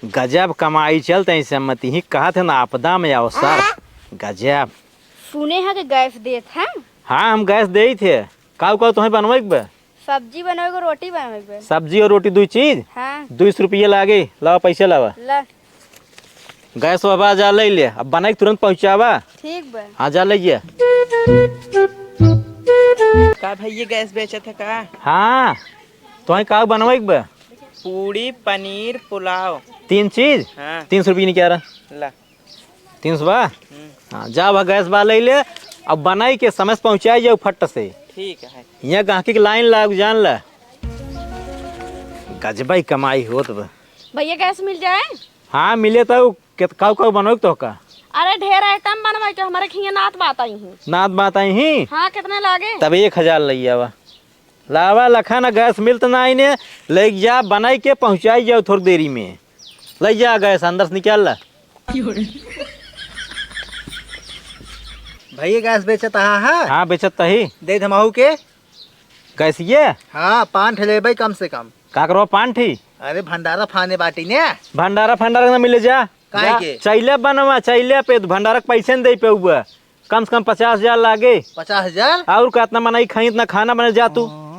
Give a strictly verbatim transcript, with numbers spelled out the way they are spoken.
गजब कमाई चलत है, सम्मति ही कहत है ना, आपदा में अवसर। गजब। सुने हैं कि गैस देत हैं? हाँ, हम गैस देइत है। काऊ काऊ तुम्हें बनवाई के बा? सब्जी बनवाई के, रोटी बनवाई के बा। सब्जी और रोटी दुई चीज? हाँ। दुई सौ रुपये लागे, लावा पैसा लावा। ला। गैस बाबा जा ले ले, अब बनाई के तुरंत पहुँचावा। ठीक बा। हाँ, जा ले ये। का भैया गैस बेचत है का? हाँ, तुम्हें काऊ बनवाई के बा? पूड़ी, पनीर, पुलाव। तीन चीज? हाँ। तीन सौ रुपये निकाल रहा। ला। तीन सौ बा? हम्म। हाँ, जा वह गैस बा ले ले, अब बनाई के समय से पहुँचाई जाओ फट से। ठीक है। यहाँ गाहकी के लाइन लाग जान ला। गजबाई कमाई होत बा। भैया गैस मिल जाए? हाँ, मिले तो कित-, काऊ काऊ बनवाई के तो का? अरे ढेर आइटम बनवाई के, हमारे खिया नात बात आई ही। नात बात आई ही? हाँ, कितने लागे? तब एक हजार लई आवा। लावा लखन, गैस मिलत ना इने, लई जा बनाई के पहुँचाई जाओ थोड़ी देरी में। लई जा गैस अंदर से निकाल ला। भैया गैस बेचत हा, हा? हाँ, बेचत तही। दे धमाऊ के। गैस ये? हाँ, पाँच ठे लेबै कम से कम। का करवा पाँच ठी? अरे भंडारा फाने बाटी ने। भंडारा फंडारा ना मिले जा। काहे जा, के? चैले बनवा, चैले पे भंडारा के पैसे न दे पे हुआ। कम से कम पचास हजार लागे। पचास हजार? और का, इतना मनई खाई, इतना खाना बने जा तू।